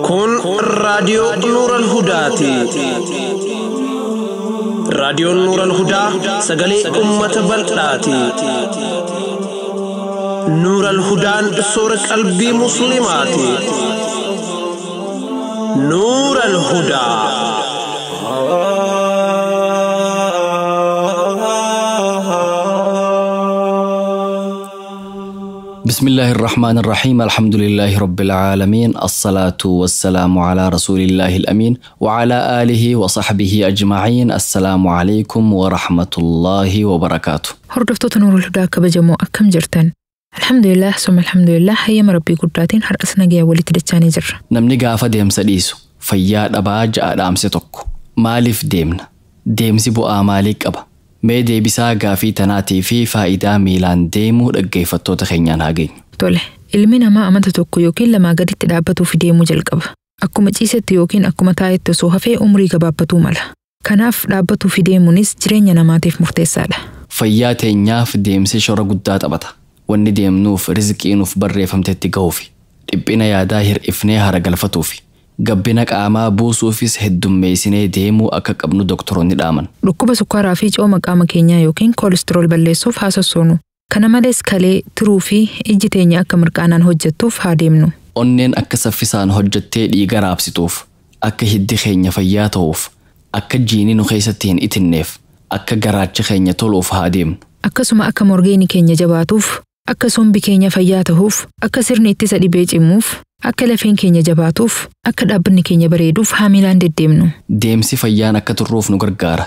Kun raadiyoo Nuural Hudaati. Raadiyoon Nuural Hudaa sagalee uummata bal'aati. Nuural Hudaan soora qalbii Musliimaati. Nuural Hudaa. بسم الله الرحمن الرحيم، الحمد لله رب العالمين، الصلاة والسلام على رسول الله الأمين وعلى آله وصحبه أجمعين. السلام عليكم ورحمة الله وبركاته. Hordoftoota Nuurul Hudaa kabajamoo, akkam jirtan? Alhamdulillah, summa alhamdulillah, hayyama Rabbii guddaatiin har'as nagaya walitti dachaanii jirra. Namni gaafa deemsa dhiisu fayyaa dhabaa ja'a dhaamse tokko. Maaliif deemna? Deemsi bu'aa maalii qaba? Mee deebisaa gaafii tanaatii fi faayidaa miilaan deemuu dhaggeeffattoota keenyaan haa geenyu. Tole, ilmi namaa amanta tokko yookiin lamaa gaditti dhaabbatuuf deemuu jalqaba. Akkuma ciisetti yookiin akkuma taa'etti osoo hafee umrii gabaabbatuu mala. Kanaaf dhaabbatuu fi deemuunis jireenya namaatiif murteessaadha. Fayyaa teenyaaf deemsi shora guddaa taphata. Wanni deemnuuf rizqii nuuf barreeffamtetti gahuufi. Dhiphina yaadaa hir'ifnee hara galfatuufi. Gabbina qaamaa buusuufis heddummeessinee deemuu akka qabnu doktoroonni dhaaman. Dhukkuba sukkaaraa fi cooma qaama keenyaa yookiin koolestirool balleessuuf haa sossoonu. Kana malees kalee, tiruu fi ijji teenya akka mirqaanaan hojjettuuf haa deemnu. Onneen akka saffisaan hojjettee dhiiga raabsituuf, akka hiddi keenya fayyaa ta'uuf, akka jiini nu keessatti hin itinneef, akka garaachi keenya toluuf haa deemnu. Akkasuma akka morgeeni keenya jabaatuuf, akka sombi keenya fayyaa ta'uuf, akka sirni ittisa dhibee cimuuf, akka lafeen keenya jabaatuuf, akka dhaabbanni keenya bareeduuf haa miilaan deddeemnu. Deemsi fayyaan akka turruuf nu gargaara.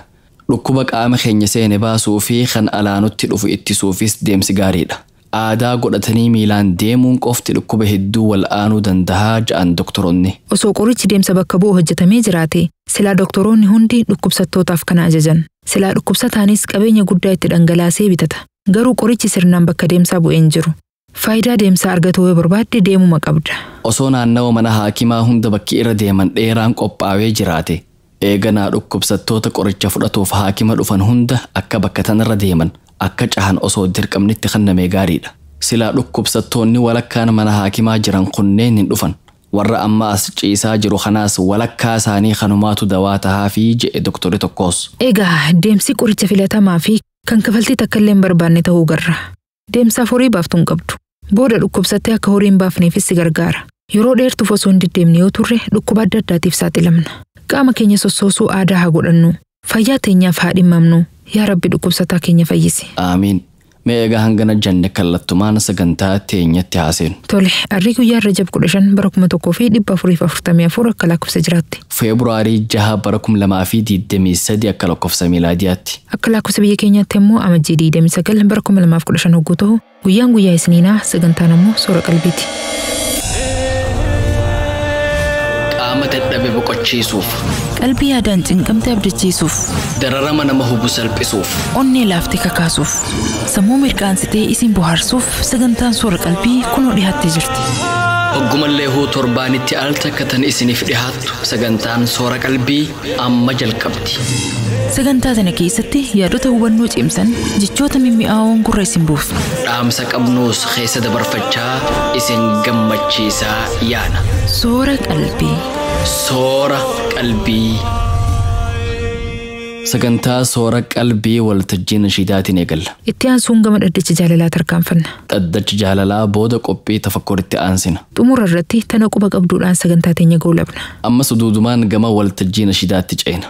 Dhukkuba qaama keenya seene baasuu fi kan alaanutti dhufu ittisuufis deemsi gaariidha. Aadaa godhatanii miilaan deemuun qofti dhukkuba hedduu wal'aanuu dandahaa ja'an doktoroonni. Osoo qorichi deemsa bakka bu'u hojjetamee jiraate, silaa doktoroonni hundi dhukkubsattootaaf kana ajajan. Silaa dhukkubsataanis qabeenya guddaa itti dhangalaasee bitata. Garuu qorichi sirnaan bakka deemsaa bu'ee hin jiru. Faayidaa deemsaa argatu yoo barbaadde deemuma qabda. Osoo naannawa mana haakimaa hunda bakki irra deeman dheeraan qophaa'ee jiraate, eeganaa dhukkubsattoota qoricha fudhatuuf haakima dhufan hunda akka bakka tanarra deeman akka cahan osoo dirqamnitti kennamee gaariidha. Silaa dhukkubsattoonni walakkaan mana haakimaa jiran kunneen hin dhufan. Warra amma as ciisaa jiru kanaas walakkaa isaanii kanumaatu dawaa tahaa fi je'e doktorri tokkos. Egaa deemsi qoricha filatamaa fi kan kafaltii takka illee hin barbaanne ta'uu garra. Deemsaaf horii baaftuu hin qabdu. Booda dhukkubsattee akka horii hin baafneefis si gargaara. Yeroo dheertuuf osoo hin deddeemne yoo turre dhukkuba adda addaatiif saaxilamna. Qaama keenya sossoosuu aadaa haa godhannu. Fayyaa teenyaaf haa dhimmamnu. Yaa Rabbi, dhukkubsataa keenya fayyisi. Aamiin. Mee egaa hangana janne kallattumaan sagantaa teenyatti haaseenu. Tole, arrii guyyaa Rajab 15 bara 1444 akka lakkoofsa jiraatti. Feebruaarii 6 bara 2023 akka lakkoofsa miilaadiyaatti. Akka lakkoofsa biyya keenyaatti immoo Amajjii 29 bara 2015 hogguu ta'u, guyyaan guyyaa Isniinaa, sagantaan immoo soora qalbiiti. Qaama dadhabe boqochiisuuf, Qalbii yaadaan cinqamte abdachiisuuf, dararama nama hubu salphisuuf, onnee laaftee kakaasuuf, sammuu mirqaansitee isin bohaarsuuf sagantaan soora qalbii kunoo dhiyaattee jirti. Hoggumallee huu torbaanitti al takka tan isiniif dhihaattu sagantaan soora qalbii amma jalqabdi. Sagantaa tana keessatti yaadota hubannoo cimsan, jechoota mimmi'aawoon gurra isin buufna. Dhaamsa qabnuus keessa dabarfachaa isin gammachiisaa yaana. Soora qalbii. Soora qalbii. Sagantaa soora qalbii waltajjii nashiidaatiin eegalla. Itti aansuun gama dhaddacha jaalalaa tarkaanfanna. Dhaddacha jaalalaa booda qophii tafakkuritti aansina. Xumura irratti tana quba qabduudhaan sagantaa teenya goolabna. Ammas duudumaan gama waltajjii nashiidaatti ceena.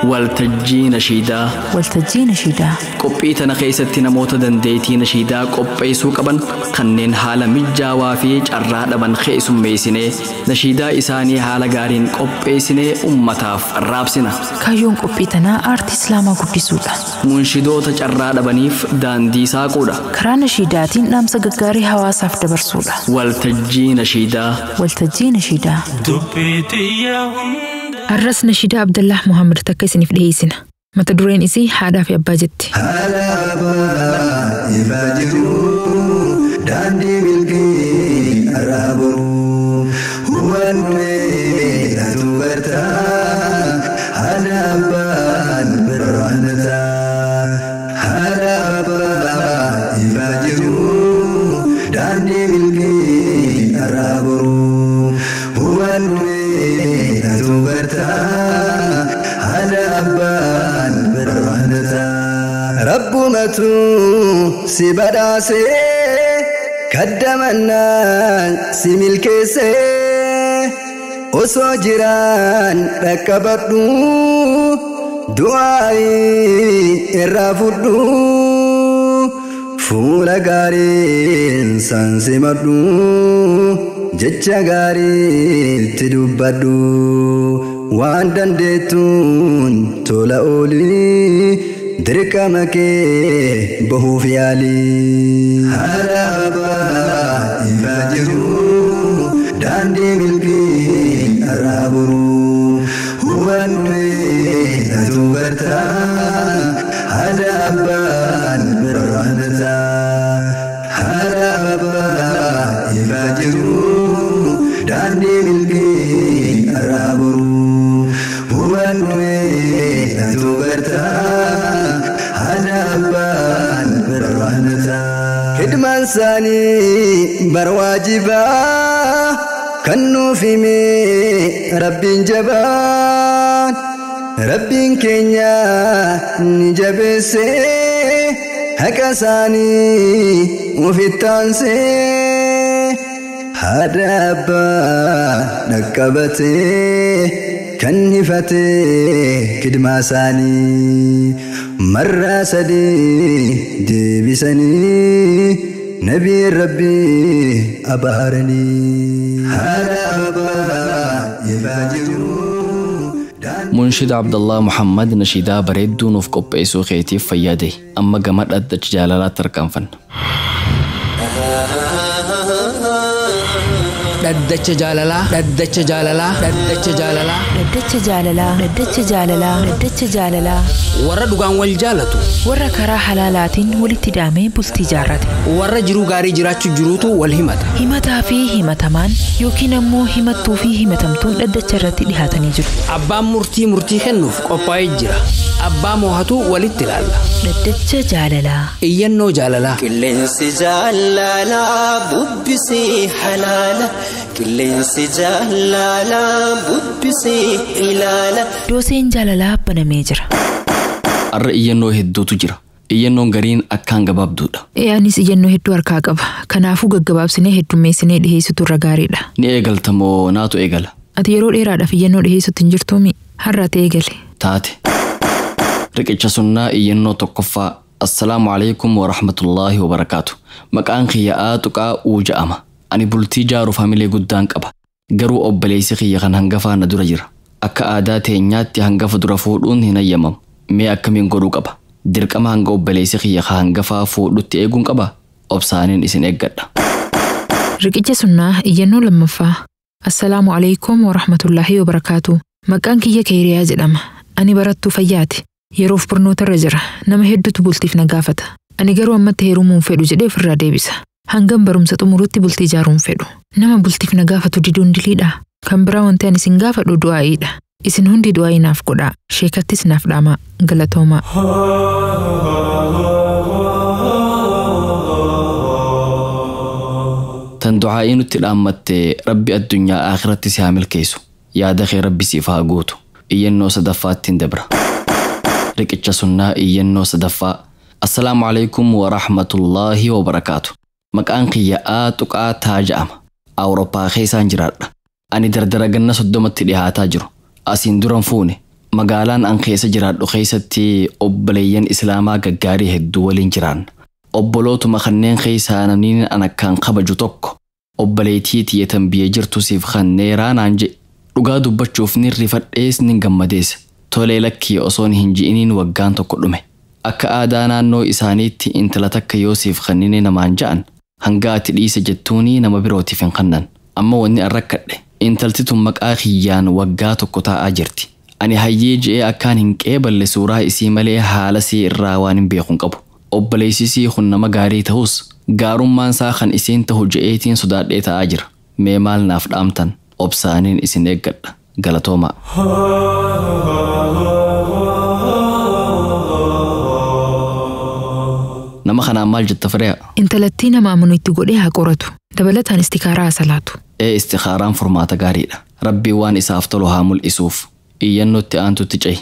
Waltajjii nashiidaa. Waltajjii nashiidaa. Qophii tana keessatti namoota dandeettii nashiidaa qopheessuu qaban kanneen haala mijaawaa fi carraa dhaban keessummeessinee nashiidaa isaanii haala gaariin qopheessinee ummataaf raabsina. Kaayyoon qophii tanaa aartii Islaamaa guddisuudha. Munshidoota carraa dhabaniif daandii saaquudha. Karaa nashiidaatiin dhaamsa gaggaarii hawaasaaf dabarsuudha. Waltajjii nashiidaa. Waltajjii nashiidaa. Arras nashiidaa Abdallah Muhammad takka isiniif dhiyeessina. Mata dureen isii haadhaa fi abbaa jetti. Alaabaa ifaa jiru, daandii milkii irraa boru, hubannee atu bartaa, haadha abbaan birraanata, haadha abbaa. Rabbitu si badhaase kaddamannaan si milkeesse osoo jiraan dhaqqabadhu du'aa'ii irraa fudhu fuula gaariin san simadhu jecha gaariitti dubbadhu waan dandeettuun tola oolii dirqama kee bahuuf yaalii. Haadha abbaa ifa jiru daandii milkii irraa boruu hubannee atu bartaa haadha abbaan birraanata. Haadha abbaa ifa jiru daandii milkii irraa boruu hubannee atu bartaa haadha abbaan birraanata. Hidmaan isaanii barwaajibaa kan nuuf hime Rabbiin jabaan Rabbiin keenya ni jabeesse haqa isaanii ofitti haadha abbaa dhaqqabatee kan hifatee kidmaa isaanii marraa sadii deebisanii nabii Rabbii abaaranii. Haadha abbaa ifa jiru. Munshid Abdallah Muhammad nashiidaa bareedduu nuuf qopheessuu keetiif fayyaade. Amma gama dhaddacha jaalalaatti tarkaanfanna. Dhaddacha jaalalaa, dhaddacha jaalalaa, dhaddacha jaalalaa. Dhaddacha jaalalaa, dhaddacha jaalalaa, dhaddacha jaalalaa. Warra dhugaan wal jaalatu. Warra karaa halaalaatiin walitti hidhamee bultii jaarrate. Warra jiruu gaarii jiraachuu jiruutu wal himata. Himataa fi himatamaan yookiin ammoo himattuu fi himatamtuun dhaddacha irratti dhihaatanii jiru. Abbaan murtii murtii kennuuf qophaa'ee jira. Abbaa moohatu walitti ilaalla. Dhaddacha jaalalaa. Iyyannoo jaalalaa. Qilleensi jaalalaa bubbisee halaala. Qilleensi jaalalaa bubbisee ilaala. Dooseen jaalalaa banamee jira. Arra iyyannoo hedduutu jira. Iyyannoon gariin akkaan gabaabduudha. Anis iyyannoo hedduu harkaa qaba. Kanaafuu gaggabaabsinee heddummeessinee dhiheessutu irra gaariidha. Ni eegalta moo naatu eegala? Ati yeroo dheeraadhaaf iyyannoo dhiheessutti hin jirtuumi? Har'a ati eegale. Taate. Riqicha sunnaa iyyannoo tokkoffaa. Assalaamu alaikum wa rahmatullaahi wa barakaatu. Maqaan kiyya Aaxuqaa Uu ja'ama. Ani bultii jaaruuf hamilee guddaan qaba. Garuu obboleessi kiyya kan hangafaa na dura jira. Akka aadaa teenyaatti hangafa dura fuudhuun hin hayyamamu. Mee akkamiin godhuu qaba? Dirqama hanga obboleessi kiyya kan hangafaa fuudhutti eeguun qaba? Obsaaniin isin eeggadha. Riqicha sunnaa iyyannoo lammaffaa. Assalaamu alaikum wa rahmatullaahi wa barakaatu. Maqaan kiyya Keeriyaa jedhama. Ani barattuu fayyaati. Yeroof barnootarra jira. Nama hedduutu bultiif na gaafata. Ani garuu ammatti heerumuun fedhu jedhee ofirraa deebisa. Hangam barumsa xumurutti bultii ijaaruun fedhu. Nama bultiif na gaafatu diduun diliidha. Kan biraa wanti ani isin gaafadhu du'aa'iidha. Isin hundi du'aa'ii naaf godhaa. Sheekattis naaf dhaamaa. Galatoomaa. Tan du'aa'ii nutti dhaammatte Rabbi addunyaa akhiratti si haa milkeessu. Yaada kee Rabbi siif haa guutu. Iyyannoo sadaffaatti hin dabra. Riqicha sunnaa iyyannoo sadaffaa. Assalaamu alaikum wa rahmatullaahi wa barakaatu. Maqaan kiyya Aaxuqaa Taa ja'ama. Awurooppaa keessaan jiraadha. Ani dardara ganna 30tti dhihaataa jiru. Asiin duran fuune. Magaalaan an keessa jiraadhu keessatti obboleeyyan Islaamaa gaggaarii hedduu waliin jiraanna. Obbolootuma kanneen keessaa namni an akkaan kabaju tokko obboleettii tiyyatan biyya jirtu siif kanneeraa naan jedhe. Dhugaa dubbachuuf nin rifadhees nin gammadees. Tolee lakkii osoon hin ji'iniin waggaan tokko dhume. Akka aadaa naannoo isaaniitti intala takka yoo siif kannine namaan ja'an hanga ati dhiise jettuuni nama birootiif hin kannan. Amma wanni an rakkadhe intalti tun maqaa kiyyaan waggaa tokko taa'aa jirti. Ani hayyee je'ee akkaan hin qeeballe suuraa isii malee haala sii irraa waan hin beeku hin qabu. Obboleessisii kun nama gaarii ta'us gaarummaan isaa kan isiin ta'u je'eetiin sodaadhee taa'aa jira. Mee maal naaf dhaamtan? Obsaaniin isin eeggadha. Galatoomaa. Nama kanaan maal jetta Fireeya? Intalattii nama amanu itti godhee haa qoratu. Dabalataan istikaaraa haa salaatu. Ee istikaaraan furmaata gaariidha. Rabbiin waan isaaf tolu haa mul'isuuf. Iyyannootti aantutti cehi.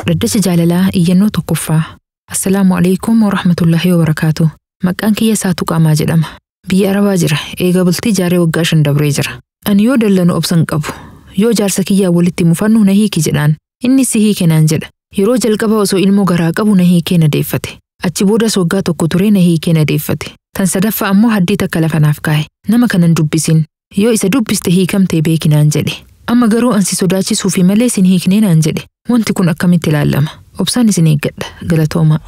Dhaddacha jaalalaa iyyannoo tokkoffaa. Assalaamu alaikum warahmatullaahi wabarakaatu. Maqaan kiyya Saatuu Qaamaa jedhama. Biyya Arabaa jira. Eega bultii jaaree waggaa 5 dabree jira. Ani yoo dallanu obsan qabu. Yoo jaarsa kiyyaa walitti mufannu na hiiki jedhaan. Inni si hiike naan jedha. Yeroo jalqaba osoo ilmoo garaa qabu na hiikee na deeffate. Achi boodas waggaa 1 turee na hiikee na deeffate. Tan sadaffaa ammoo haddii takka lafa naaf kaa'e. Nama kanan dubbisin. Yoo isa dubbiste hiikamtee beeki naan jedhe. Amma garuu ansi sodaachisuu fi malee sin hiiknee naan jedhe. Wanti kun akkamitti ilaallama? Obsaan isin eeggadha. Galatoomaa.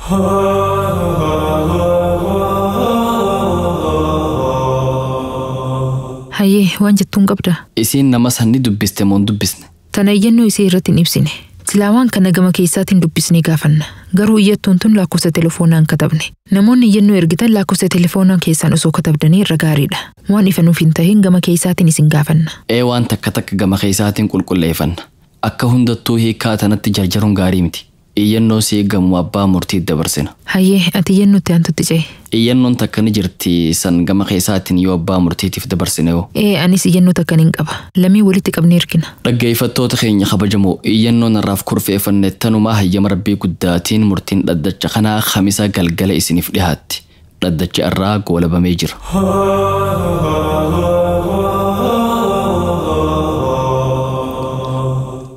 Hayyee waan jettuun qabda. Isiin nama san ni dubbiste moo hin dubbisne? Tana iyyannoo isii irratti hin ibsine. Silaa waan kana gama keessaatiin dubbisnee gaafanna. Garuu iyyattuun tun lakkoofsa telefoonaa hin katabne. Namoonni iyyannoo ergitan lakkoofsa telefoonaa keessaan osoo katabdanii irra gaariidha. Waan ifa nuuf hin tahin gama keessaatiin isin gaafanna. Ee waan takka takka gama keessaatiin qulqulleeffanna. Akka hundattuu hiikaa tanatti jarjaruun gaarii miti. Iyyannoo sii gamu abbaa murtii dabarsina. Hayyee ati iyyannootti aantutti ce'e. Iyyannoon takka ni jirti san gama keessaatiin yoo abbaa murtiitiif dabarsine hoo. Ee anis iyyannoo takka nin qaba. Lamii walitti qabnee ergina. Dhaggeeffattoota keenya kabajamoo iyyannoon har'aaf kurfeeffanne tanumaa hayyama rabbii guddaatiin murtiin dhaddacha kanaa Kamisa galgala isiniif dhiyaatti. Dhaddachi irraa goolabamee jira.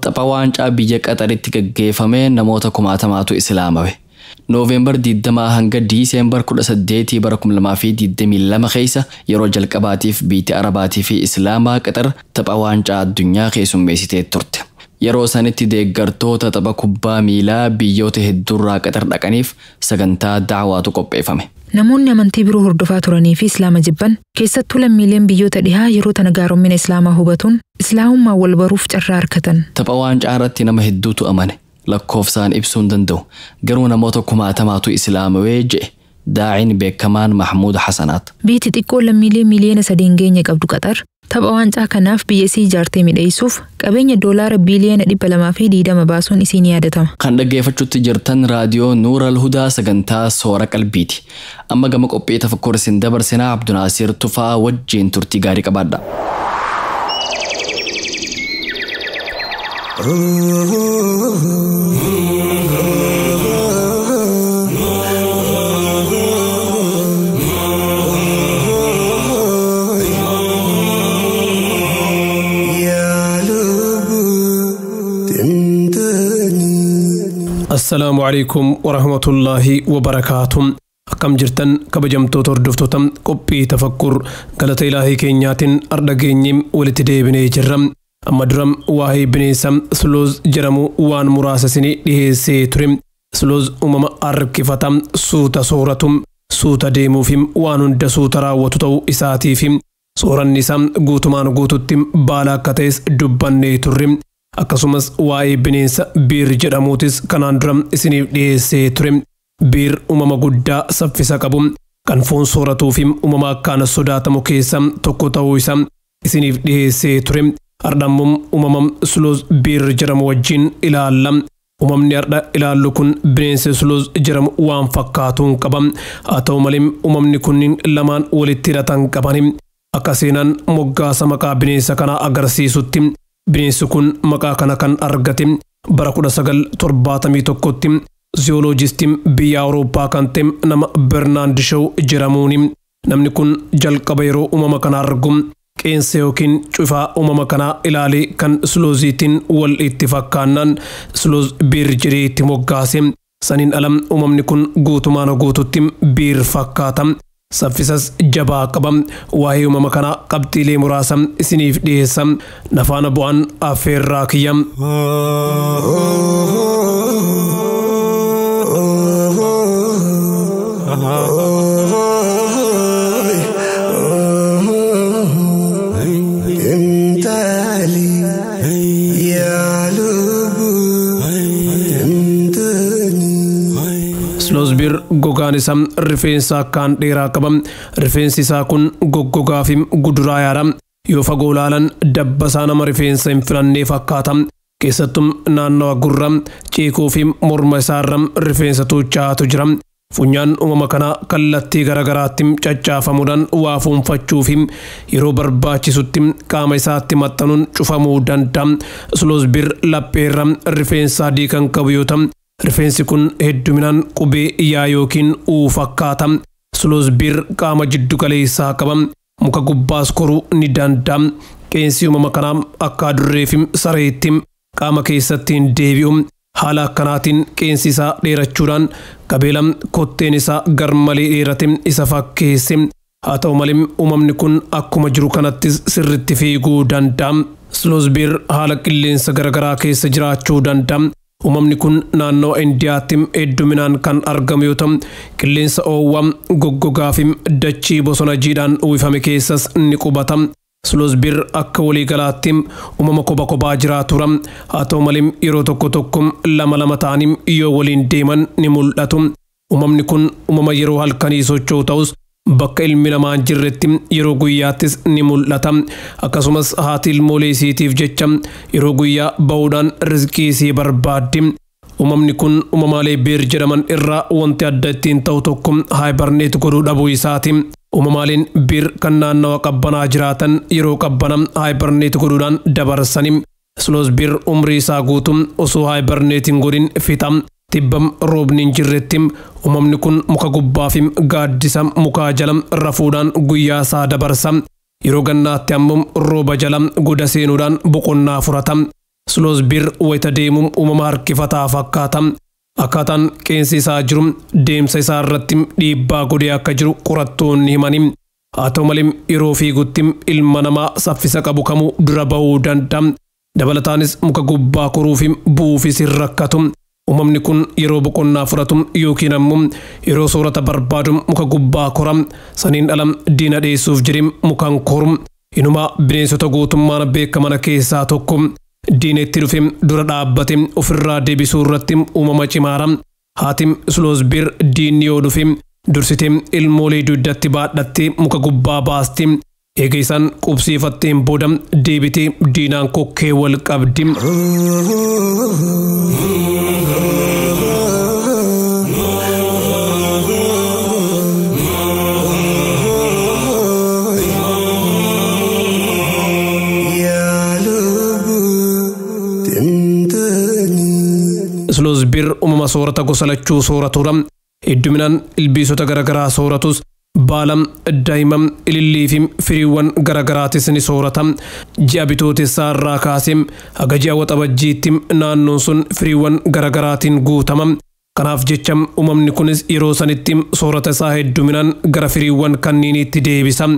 Tapha waancaa biyya Qaxaritti gaggeeffame namoota kumaatamaatu islaamawe. Nooveembar 20 hanga Diiseembar 18 bara 2022 keessa yeroo jalqabaatiif biyyi Arabaatii fi Islaamaa Qaxar tapha waancaa addunyaa keessummeessitee turte. Yeroo sanitti deeggartoota tapha kubbaa miilaa biyyoota hedduurraa Qaxar dhaqaniif sagantaa da'awaatu qopheeffame. Namoonni amantii biroo hordofaa turanii fi Islaama jibban keessattuu lammiileen biyyoota dhihaa yeroo tana gaaromina Islaamaa hubatuun Islaamummaa wal baruuf carraa argatan. Tapha waancaa irratti nama hedduutu amane. Lakkoofsaan ibsuu hin danda'u. Garuu namoota kumaatamaatu Islaamawee je'e. Daa'iin beekamaan Mahmuud Hasanaat. Biyyi xiqqoo lammiilee miliyoona 3 hin geenye qabdu Qaxar tapha waancaa kanaaf biyya isii ijaartee midheessuuf qabeenya doolaara biliyoona 220 baasuun isiin yaadatama. Kan dhaggeeffachuutti jirtan raadiyoo Nuural Hudaa sagantaa Soora Qalbiiti. Amma gama qophii tafakkur isin dabarsinaa Abdunaasir Tufaa wajjin turtii gaarii qabaadha. Assalaamu alaikum warahmatullaahi wabarakaatuh. Akkam jirtan kabajamtoota hordoftoota qophii tafakkur galata ilaahii keenyaatiin arda geenyeem walitti deebinee jirra. Amma dura waa'ee bineensa Sloth jedhamu waan muraasa isinii dhiheessee ture. Sloth uumama harkifata suuta sooratu suuta deemuuf waan hunda suuta raawwatu ta'uu isaatiif sooranni isaa guutumaan guututti baala akka ta'es dubbannee turre. Akkasumas waa'ee bineensa biir jedhamuutis kanaan dura isiniif dhiheessee ture. Biir uumama guddaa saffisa qabu kan foon sooratuu fi uumama akkaan sodaatamu keessaa tokko ta'uu isaa isiniif dhiheessee ture. Ardhammuun uumama Sloth biir jedhamu wajjin ilaalla. Uumamni ardha ilaallu kun bineensa Sloth jedhamu waan fakkaatuun qaba. Haa ta'u malee uumamni kunniin lamaan walitti hidhatan qabani. Akka seenaan moggaasa maqaa bineensa kanaa agarsiisutti bineensi kun maqaa kana kan argate bara 1971tti ziyooloojistiin biyya Awurooppaa kan ta'e nama Bernaand Shaw jedhamuuni. Namni kun jalqaba yeroo uumama kana argu qeensa yookiin cufaa uumama kanaa ilaalee kan Slothiitiin wal itti fakkaannaan Sloth bear jedhee itti moggaase. Saniin ala uumamni kun guutumaan guututti bear fakkaata. Saffisas jabaa qaba. Waa'ee uumama kanaa qabxiilee muraasa isiniif dhiyeessa. Nafaana bu'aan affeerraa kiyya. Sloth bear gogaan isaa rifeensa akkaan dheeraa qaba. Rifeensi isaa kun goggogaa fi guduraa yaada. Yoo fagoo ilaalan dabbasaa nama rifeensa hin filannee fakkaata. Keessattuu naannawa gurra, ceekoo fi morma isaarra rifeensa tuuchaatu jira. Funyaan uumama kanaa kallattii garaagaraatti caccaafamuudhaan waa fuunfachuu fi yeroo barbaachisutti qaama isaatti maxxanuun cufamuu danda'a. Sloth bear lapheerra rifeensa adii kan qabu yoo ta'u, Rifeensi kun hedduminaan qubee yaa yookiin uu fakkaata. Sloth bear qaama jiddu galeessaa qaba. Muka gubbaas koruu ni danda'a. Qeensi uumama kanaa akka adurree fi sareetti qaama keessatti hin deebi'u. Haala akkanaatiin qeensi isaa dheerachuudhaan qabeela kotteen isaa garmalee dheerate isa fakkeesse. Haa ta'u malee uumamni kun akkuma jiru kanattis sirritti fiiguu danda'a. Sloth bear haala qilleensa garaagaraa keessa jiraachuu danda'a. Uumamni kun naannoo Indiyaatti hedduminaan kan argamu yoo ta'u, qilleensa oowwaa goggogaa fi dachii bosona jiidhaan uwwifame keessas ni qubata. Sloth bear akka waliigalaatti uumama kopha kophaa jiraatudha. Haa ta'u malee yeroo tokko tokko lama lama ta'anii yoo waliin deeman ni mul'atu. Uumamni kun uumama yeroo halkanii socho'u ta'us bakka ilmi namaa hin jirretti yeroo guyyaattis ni mul'ata. Akkasumas haati ilmoolee isiitiif jecha yeroo guyyaa bahuudhaan rizqii isii barbaaddi. Uumamni kun uumamaalee beer jedhaman irraa wanti adda ittiin ta'u tokko hibernate godhuu dhabuu isaati. Uumamaaleen beer kan naannawa qabbanaa jiraatan yeroo qabbana hibernate godhuudhaan dabarsani. Sloth bear umrii isaa guutuu osoo hibernate hin godhin fixa. Tibbam roobni hin jirretti uumamni kun muka gubbaa fi gaaddisa mukaa jala rafuudhaan guyyaa isaa dabarsa. Yeroo gannaatti ammoo rooba jala goda seenuudhaan boqonnaa furata. Sloth bear wayita deemu uumama harkifataa fakkaata. Akkaataan qeensi isaa jiru deemsa isaa irratti dhiibbaa godhee akka jiru qorattoonni himani. Haa ta'u malee yeroo fiigutti ilma namaa saffisa qabu kamuu dura bahuu danda'a. Dabalataanis muka gubbaa koruu fi bu'uufis hin rakkatu. Uumamni kun yeroo boqonnaa fudhatu yookiin ammoo yeroo soorata barbaadu muka gubbaa kora. Saniin ala diina dheessuuf jedhee mukaan koru. Inumaa bineensota guutummaan beekaman keessaa tokko. Diina itti dhufe dura dhaabbate ofirraa deebisuu irratti uumama cimaadha. Haati Sloth bear diinni yoo dhufe dursitee ilmoolee dugdatti baadhattee muka gubbaa baasti. Eega isaan qubsiifatteen booda deebitee diinaan kokkee wal qabdi. Sloth bear uumama soorata gosa lachuu sooratudha. Hedduminaan ilbiisota garaagaraa sooratus baala, daa'ima, ilillii fi firiiwwan garaagaraatis ni soorata. Ji'a bitootessaa irraa kaasee haga ji'a waxabajjiitti naannoon sun firiiwwan garaagaraatiin guutama. Kanaaf jecha uumamni kunis yeroo sanitti soorata isaa hedduminaan gara firiiwwan kanniiniitti deebisa.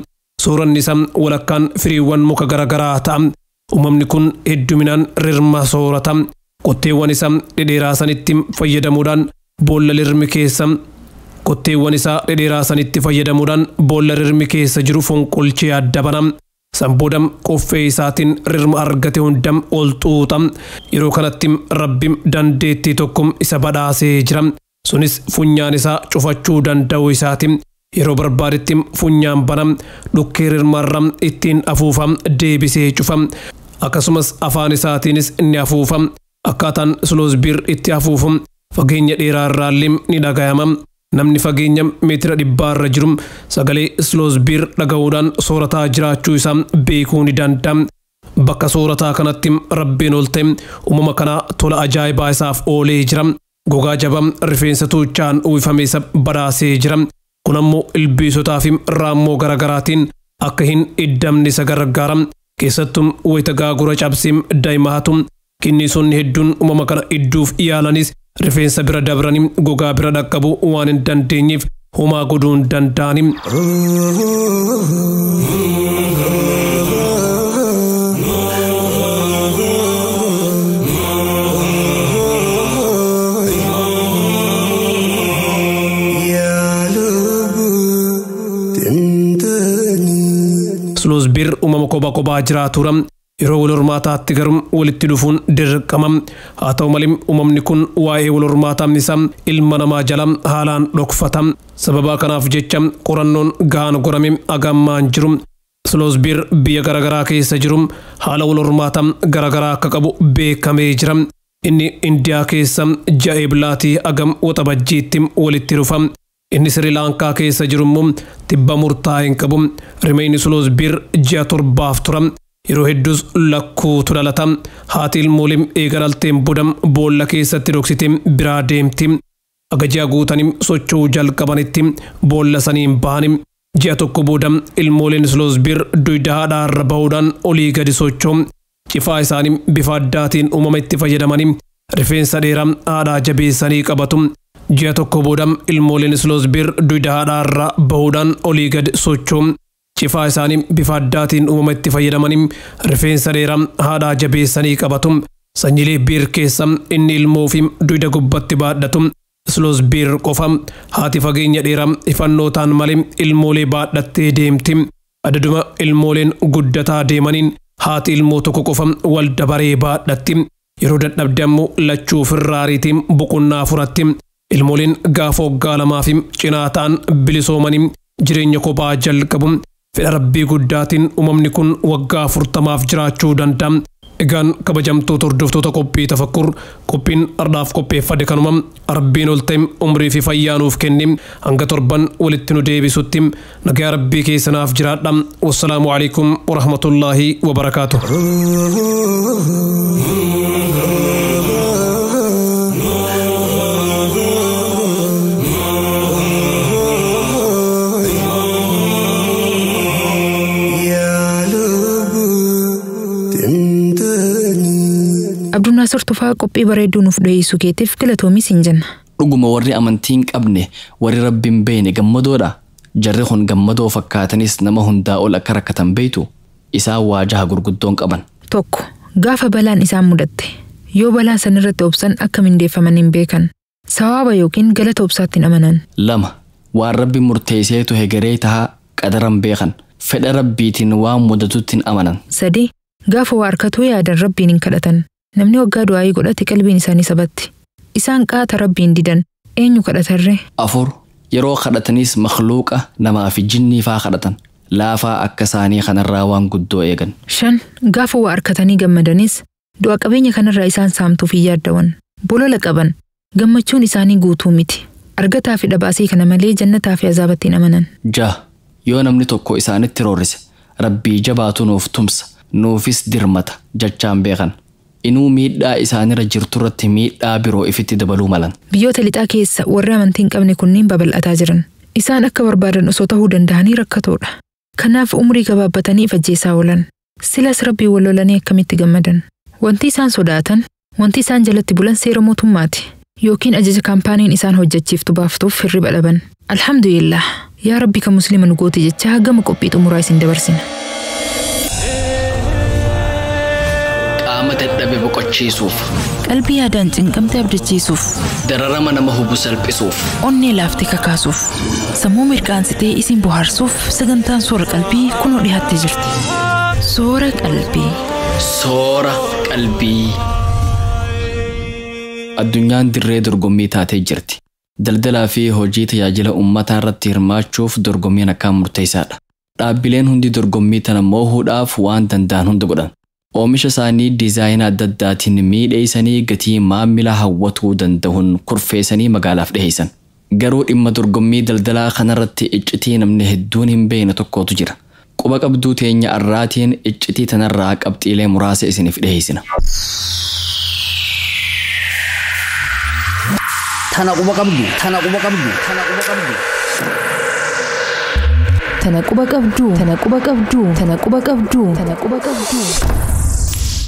Sooranni isaa walakkaan firiiwwan muka garaagaraa ta'a. Uumamni kun hedduminaan rirma soorata. Qotteewwan isaa dhedheeraa sanitti fayyadamuudhaan boolla rirmi keessa Qotteewwan isaa dhedheeraa sanitti fayyadamuudhaan boolla rirmi keessa jiru fonqolchee adda bana. San booda qoffee isaatiin rirma argate hunda ol xuuxa. Yeroo kanatti Rabbi dandeettii tokko isa badhaasee jira. Sunis funyaan isaa cufachuu danda'u isaati. Yeroo barbaadetti funyaan bana, dhukkee rirmarra ittiin afuufa deebisee cufa. Akkasumas afaan isaatiinis ni afuufa. Akkaataan Sloth bear itti afuufu fageenya dheeraa irraallee ni dhagayama. Namni fageenya meetira 100 irra jiru sagalee Sloth bear dhaga'uudhaan soorataa jiraachuu isaa beekuu ni danda'a. Bakka soorataa kanatti Rabbiin ol ta'e uumama kanaa tola ajaa'ibaa isaaf oolee jira. Gogaa jabaa rifeensa tuuchaan uwwifame isa badhaasee jira. Kun ammoo ilbiisotaa fi raammoo garaagaraatiin akka hin iddamne isa gargaara. Keessattuu wayita gaagura cabsee daa'ima hatu. Kinniisonni hedduun uumama kana idduuf yaalanis rifeensa bira dabranii gogaa bira dhaqqabuu waan hin dandeenyeef homaa godhuu hin danda'ani. Sloth bear uumama kophaa kophaa jiraatudha. Yeroo wal hormaataatti garuu walitti dhufuun dirqama. Haa ta'u malee uumamni kun waa'ee wal hormaataa isaa ilma namaa jala haalaan dhokfata. Sababa kanaaf jecha qorannoon gahaan godhame hagammaan jiru. Sloth bear biyya garaagaraa keessa jiru haala wal hormaataa garaagaraa akka qabu beekamee jira. Inni Indiyaa keessa ji'a Eeblaatii hagam waxabajjiitti walitti dhufa. Inni Sri Lankaa keessa jiru immoo tibba murtaa'e hin qabu. Rimeenyi Sloth bear ji'a 7 tura. Yeroo hedduus lakkuutu dhalata. Haati ilmoolee eega dhalteen booda boolla keessatti dhoksitee biraa deemti. Aga ji'a guutanii socho'uu jalqabanitti boolla saniin bahani. Ji'a tokko booda ilmooleen sloth bear dugda haadhaa irra bahuudhaan olii gadi socho'u. Cifaa isaanii bifa addaatiin uumama itti fayyadamanii rifeensa dheeraa haadhaa jabeessanii qabatu. Ji'a tokko booda ilmooleen sloth bear dugda haadhaa irra bahuudhaan olii gadi socho'u. Cifaa isaanii bifa addaatiin uumama itti fayyadamanii rifeensa dheeraa haadhaa jabeessanii qabatu. Sanyiilee bear keessa inni ilmoo fi dugda gubbatti baadhatu. Sloth bear qofa. Haati fageenya dheeraa ifannootaan malee ilmoolee baadhattee deemti. Adaduma ilmooleen guddataa deemaniin haati ilmoo tokko qofa wal dabaree baadhatti. Yeroo dadhabde ammoo lachuu ofirraa ariitiin boqonnaa furatti. Ilmooleen gaafa waggaa 2 fi cinaa ta'an bilisoomanii jireenya kophaa jalqabu. Fedha rabbii guddaatiin uumamni kun waggaa 40 jiraachuu danda'a. Egaan kabajamtoota hordoftoota qophii tafakkur, qophiin ardhaaf qopheeffate kanuma. Rabbiin ol ta'e umrii fi fayyaa nuuf kenni. Hanga torban walitti nu deebisutti nagaa rabbii keessanaaf jiraadha. Wassalaamu alaikum warahmatullaahi wabarakaatuh. Abdunnaasir Tufaa, qophii bareedduu nuuf dhiyeessuu keetiif galatoomis hin jenna. Dhuguma warri amantii hin qabne, warri rabbi hin beekne gammadoodha. Jarri kun gammadoo fakkaatanis nama hundaa ol akka rakkatan beektu. Isaan waajaha gurguddoon qaban. Tokko, gaafa balaan isaan mudatte yoo balaa sanirratti obsan akka mindeeffaman hin beekan. Sawaaba yookiin galata obsaatti hin amanan. Lama, waan rabbi murteesseetu hegeree tahaa qadaran beekan. Fedha rabbiitiin waan mudatutti hin amanan. Sadi, gaafa waa harkatuu yaadan rabbiin hin kadhatan. Namni waggaa du'aayii godhate qalbiin isaanii sabatti. Isaan qaata rabbiin didan. Eenyu kadhatarree? Afur, yeroo kadhatanis makluuqa namaa fi jinnii faa kadhatan. Laafaa akka isaanii kanarraa waan guddoo eegan. Shan, gaafa waa harkatanii gammadanis du'a qabeenya kanarraa isaan saamtuuf hin yaaddawan. Bolola qaban. Gammachuun isaanii guutuu miti. Argataa fi dhabaasii kana malee jannataa fi azaabatti hin amanan. Jaha, yoo namni tokko isaanitti roorrise rabbii jabaatu nuuf tumsa, nuufis dirmata jechaan beekan. Inuu miidhaa isaanirra jirturratti miidhaa biroo ifitti dabaluu malan. Biyyoota lixaa keessa warri amantii hin qabne kunniin babal'ataa jiran. Isaan akka barbaadan osoo ta'uu danda'anii rakkatoodha. Kanaaf umrii gabaabbatanii if ajjeesaa oolan. Silas rabbii wal lolanii akkamitti gammadan? Wanti isaan sodaatan, wanti isaan jalatti bulan seera mootummaati. Yookiin ajaja kaampaaniin isaan hojjechiiftu baaftuuf hirriba dhaban. Alhamdulillah, yaa Rabbi kan musliima nu goote jechaa gama qophii xumuraa isin dabarsina. Qaama dadhabe boqochiisuuf, Qalbii yaadaan cinqamte abdachiisuuf, dararama nama hubu salphisuuf, onnee laaftee kakaasuuf, sammuu mirqaansitee isin bohaarsuuf sagantaan soora qalbii kunoo dhiyaattee jirti. Soora qalbii. Soora qalbii. Addunyaan dirree dorgommii taatee jirti. Daldalaa fi hojii tajaajila uummataa irratti hirmaachuuf dorgommiin akkaan murteessaadha. Dhaabbileen hundi dorgommii tana moohuudhaaf waan danda'an hunda godhan. Oomisha isaanii diizaayina adda addaatiin miidheessanii gatii maamila hawwatuu danda'uun kurfeessanii magaalaaf dhiheessan. Garuu dhimma dorgommii daldalaa kanarratti iccitii namni hedduun hin beekne tokkotu jira. Quba qabduu teenya arraatiin iccitii tanarraa qabxiilee muraasa isiniif dhiheessina. Tana quba qabdu. Tana quba qabdu. Tana quba qabdu. Tana quba qabdu. Tana quba qabdu. Tana quba qabdu. Tana quba qabdu.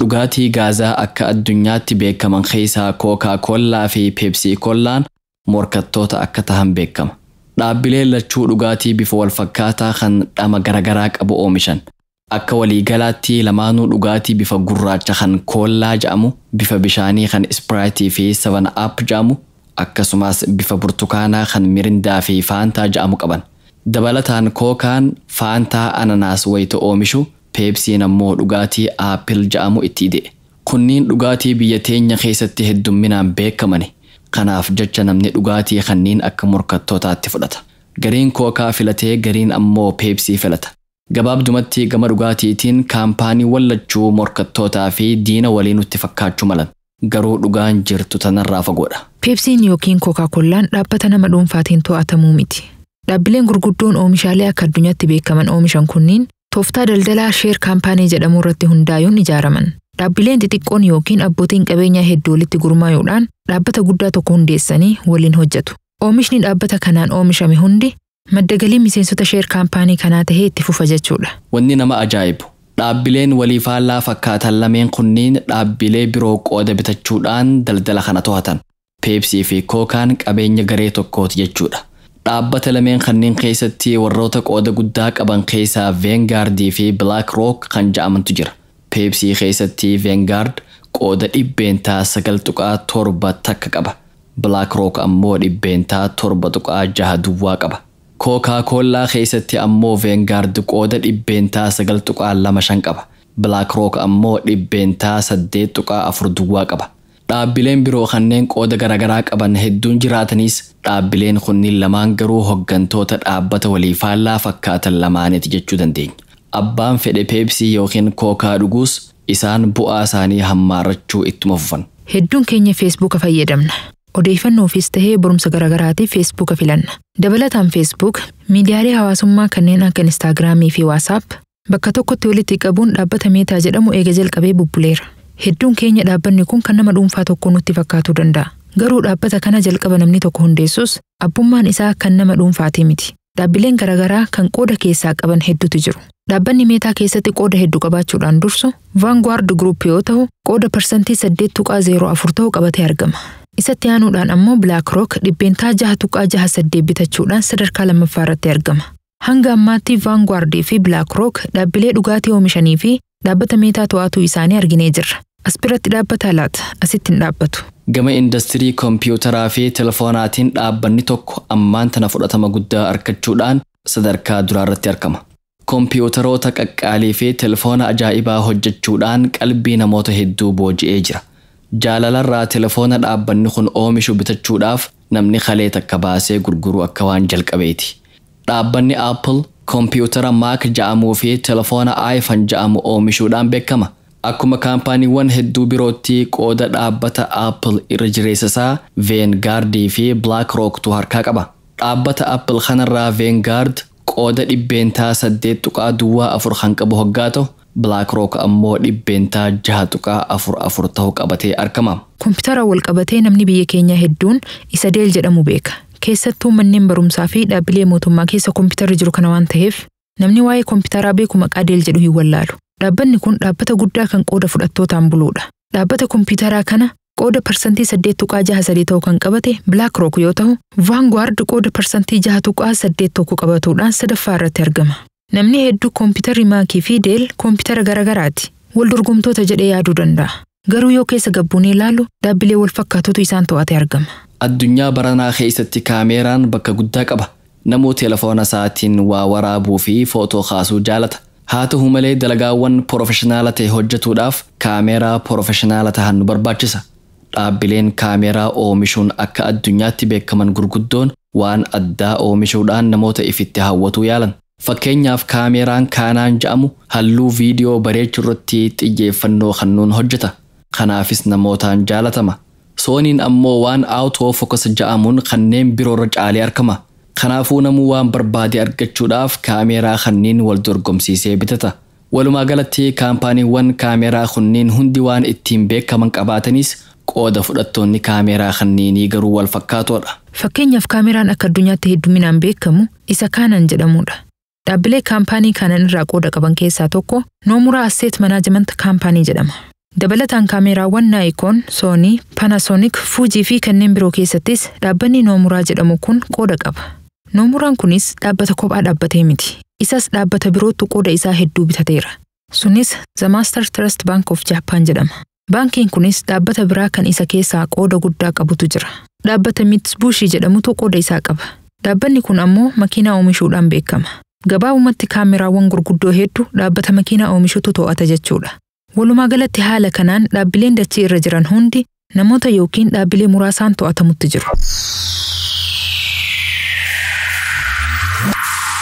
Dhugaatii gaazaa akka addunyaatti beekaman keessaa Kookaa Koollaa fi Peepsii Koollaan morkattoota akka tahan beekama. Dhaabbileen lachuu dhugaatii bifa wal fakkaataa kan dhama garaagaraa qabu oomishan. Akka waliigalaatti lamaanuu dhugaatii bifa gurraacha kan koollaa jedhamu, bifa bishaanii kan ispiraayitii fi 7 Up jedhamu, akkasumas bifa burtukaanaa kan mirindaa fi faantaa jedhamu qaban. Dabalataan kookaan faantaa ananaas wayita oomishu, peepsiin ammoo dhugaatii aappil jedhamu itti ide. Kunniin dhugaatii biyya teenya keessatti heddumminaan beekamani. Kanaaf jecha namni dhugaatii kanneen akka morkattootaatti fudhata. Gariin kookaa filatee gariin ammoo peepsii filata. Gabaabdumatti gama dhugaatiitiin kaampaaniiwwan lachuu morkattootaa fi diina waliin nutti fakkaachuu malan. Garuu dhugaan jirtu tanarraa fagoodha. Peepsiin yookiin Kookaa-Kollaan dhaabbata nama dhuunfaatiin to'atamuu miti. Dhaabbileen gurguddoon oomishaalee akka addunyaatti beekaman oomishan kunniin Tooftaa daldalaa sheer kaampaanii jedhamu irratti hundaa'uun ijaaraman. Dhaabbileen xixiqqoon yookiin abbootiin qabeenyaa hedduu walitti gurmaa'uudhaan dhaabbata guddaa tokko hundeessanii waliin hojjetu. Oomishni dhaabbata kanaan oomishame hundi madda galii miseensota sheer kaampaanii kanaa tahee itti fufa jechuudha. Wanni nama ajaa'ibu dhaabbileen walii faallaa fakkaatan lameen kunniin dhaabbilee biroo qooda bitachuudhaan daldala kana to'atan. Peepsii fi Kookaan qabeenya garee tokkooti jechuudha. Dhaabbata lameen kanneen keessatti warroota qooda guddaa qaban keessaa Veengardii fi Black Rock kan ja'amantu jira. Peepsii keessatti Veengard qooda 9.71% qaba. Black Rock ammoo 7.6% duwwaa qaba. Kookaa Koollaa keessatti ammoo Veengard qooda 9.25% qaba. Black Rock ammoo 8.4% duwwaa qaba. Dhaabbileen biroo kanneen qooda garaagaraa qaban hedduun jiraatanis dhaabbileen kunniin lamaan garuu hoggantoota dhaabbata walii faallaa fakkaatan lamaaniiti jechuu dandeenya. Abbaan fedhe Peepsii yookiin Kookaa dhuguus isaan bu'aa isaanii hammaarrachuu ittuma fufan. Hedduun keenya Feesbuuka fayyadamna. Odeeffannoofis tahee barumsa garaagaraatiif Feesbuuka filanna. Dabalataan Feesbuuk miidiyaalee hawaasummaa kanneen akka Instaagiraamii fi Waasaap bakka tokkotti walitti qabuun dhaabbata Meetaa jedhamu eega jalqabee bubbuleera. Hedduun keenya dhaabbanni kun kan nama dhuunfaa tokko nutti fakkaatuu danda'a. Garuu dhaabbata kana jalqaba namni tokko hundeessus abbummaan isaa kan nama dhuunfaatii miti. Dhaabbileen garaagaraa kan qooda keessaa qaban hedduutu jiru. Dhaabbanni Meetaa keessatti qooda hedduu qabaachuudhaan dursu Vanguard Group yoo ta'u qooda 8.04% ta'u qabatee argama. Isatti aanuudhaan ammoo BlackRock 6.68% bitachuudhaan sadarkaa lammaffaa irratti argama. Hanga ammaatti Vanguard fi BlackRock dhaabbilee dhugaatii oomishanii fi dhaabbata Meetaa to'atuu isaanii arginee jirra. As biratti dhaabbata laata? Asitti hin dhaabbatu. Gama indastirii kompiitaraa fi telefoonaatiin dhaabbanni tokko ammaan tana fudhatama guddaa argachuudhaan sadarkaa duraarratti argama. Kompiitaroota qaqqaalii fi telefoona ajaa'ibaa hojjechuudhaan qalbii namoota hedduu booji'ee jira. Jaalalarraa telefoona dhaabbanni kun oomishu bitachuudhaaf namni kalee takka baasee gurguruu akka waan jalqabeeti. Dhaabbanni Apple kompiitara Mac ja'amuu fi telefoona iPhone ja'amu oomishuudhaan beekama. Akkuma kaampaaniiwwan hedduu birootti qooda dhaabbata Apple irra jireessa isaa Veengardii fi BlackRocktu harkaa qaba. Dhaabbata Apple kanarraa Veengard qooda 8.04% kan qabu hoggaa ta'u, BlackRock ammoo 6.44% ta'u qabatee argama. Kompiitara wal qabatee namni biyya keenyaa hedduun isa Dell jedhamu beeka. Keessattuu manneen barumsaa fi dhaabbilee mootummaa keessa kompiitarri jiru kana waan ta'eef namni waa'ee kompiitaraa beeku maqaa Dell jedhu hin wallaalu. Dhaabbanni kun dhaabbata guddaa kan qooda fudhattootaan buluudha. Dhaabbata kompiitaraa kana qooda 8.63% ta'u kan qabate BlackRock yoo ta'u, Vanguard qooda 6.81% qabatuudhaan sadaffaa irratti argama. Namni hedduu kompiitarri Maakii fi Dell kompiitara garaagaraati. Wal dorgomtoota jedhee yaaduu danda'a. Garuu yoo keessa gabbuunee ilaalu dhaabbilee wal fakkaatutu isaan to'atee argama. Addunyaa baranaa keessatti kaameeraan bakka guddaa qaba. Namuu telefoona isaatiin waa waraabuu fi footoo kaasuu jaalata. Haa ta'u malee dalagaawwan porofeshinaala ta'e hojjetuudhaaf kaameeraa porofeshinaala tahan nu barbaachisa. Dhaabbileen kaameeraa oomishuun akka addunyaatti beekaman gurguddoon waan addaa oomishuudhaan namoota ifitti hawwatuu yaalan. Fakkeenyaaf kaameeraan Kaanaan ja'amu halluu viidiyoo bareechuu irratti xiyyeeffannoo kennuun hojjeta. Kanaafis namootaan jaalatama. Sooniin ammoo waan auto focus ja'amuun kanneen biroorra caalee argama. Kanaafuu namuu waan barbaade argachuudhaaf kaameeraa kanneen wal dorgomsiisee bitata. Walumaa galatti kaampaaniiwwan kaameeraa kunniin hundi waan ittiin beekaman qabaatanis qooda fudhattoonni kaameeraa kanneenii garuu wal fakkaatoodha. Fakkeenyaaf kaameeraan akka addunyaatti hedduminaan beekamu isa Kaanan jedhamudha. Dhaabbilee kaampaanii Kaanan irraa qooda qaban keessaa tokko Noomuraa Asset Management Kaampaanii jedhama. Dabalataan kaameeraawwan Naayikoon, Soonii, Panasonic, Fuujii fi kanneen biroo keessattis dhaabbanni Noomuraa jedhamu kun qooda qaba. Noomuraan kunis dhaabbata kophaa dhaabbatee miti. Isas dhaabbata birootu qooda isaa hedduu bitateera. Sunis The Master Trust Bank of Japan jedhama. Baankiin kunis dhaabbata biraa kan isa keessaa qooda guddaa qabutu jira. Dhaabbata Mitsubishi jedhamutu qooda isaa qaba. Dhaabbanni kun ammoo makiinaa oomishuudhaan beekama. Gabaabumatti kaameraawwan gurguddoo hedduu dhaabbata makiinaa oomishutu to'ata jechuudha. Walumaa galatti haala kanaan dhaabbileen dachii irra jiran hundi namoota yookiin dhaabbilee muraasaan to'atamutti jiru.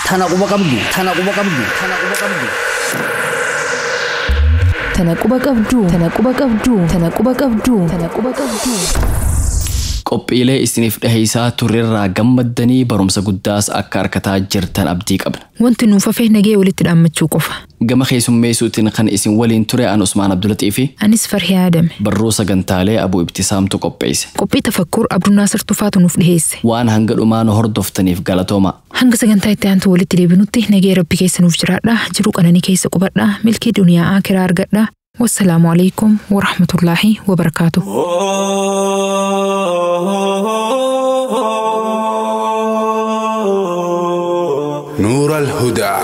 Tana quba qabdu. Tana quba qabdu. Tana quba qabdu. Tana quba qabdu. Tana quba qabdu. Tana quba qabdu. Tana quba qabdu. Qophiilee isiniif dhiheessaa turrerraa gammaddanii barumsa guddaas akka argataa jirtan abdii qabna. Wanti nuuf hafe nagee walitti dhaammachuu qofa. Gama keessummeessuutiin kan isin waliin ture an Usmaan Abdulaxii fi Anis Farhii Aadame. Barruu sagantaalee Abuu Ibtisaamtu qopheesse. Qophii tafakkuur Abdunnaasir Tufaatu nuuf dhiheesse. Waan hanga dhumaa nu hordoftaniif galatooma. Hanga sagantaa itti aantu walitti deebinutti nagee Rabbi keessa nuuf jiraadha. Jiruu qananii keessa qubadha. Milkii duniyaa akiraa argadha. Wassalaamu alaikum warahmatullaahi wabarakaatuh. نور الهدى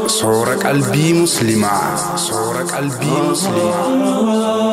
صور قلبي مسلمة، صور قلبي مسلمة.